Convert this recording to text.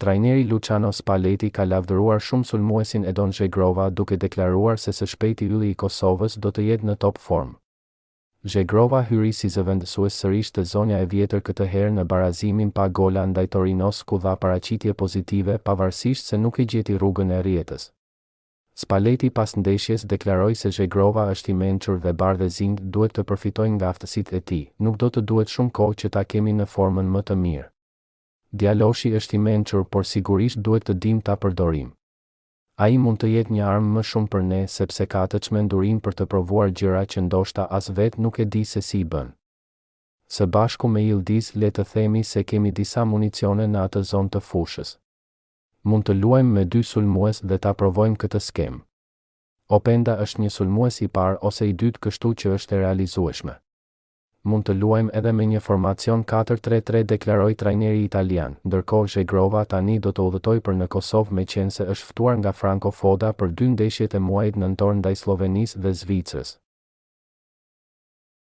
Trajneri Luciano Spalletti ka lavdëruar shumë sulmuesin Edon Zhegrova duke deklaruar se së shpejti ylli i Kosovës do të jetë në top formë. Zhegrova hyri si zëvendësues sërish te Zonja e Vjetër këtë herë në barazimin pa gola ndaj Torinos ku dha paraqitje pozitive pavarësisht se nuk e gjeti rrugën e rrjetës. Spalletti pas ndeshjes deklaroi se Zhegrova është i mençur dhe bardhezinjtë duhet të përfitojnë nga aftësitë e tij, nuk do të duhet shumë kohë që ta kemi në formën më të mirë. Djaloshi është i mençur por sigurisht duhet të dimë ta përdorim. Ai mund të jetë një armë më shumë për ne sepse ka atë çmendurinë për të provuar gjëra që ndoshta as vetë nuk e di se si i bën. Së bashku me Yildiz le të themi se kemi disa municione në atë zonë të fushës. Mund të luajmë me dy sulmues dhe ta provojmë këtë skemë. Openda është një sulmues i parë ose i dytë kështu që është e realizueshme. Mund të luajmë edhe me një formacion 4-3-3 deklaroi trajneri italian, ndërkohë Zhegrova tani do të udhëtojë për në Kosovë meqenëse është ftuar nga Franco Foda për dy ndeshjet e muajit nëntor ndaj Sllovenisë dhe Zvicrës.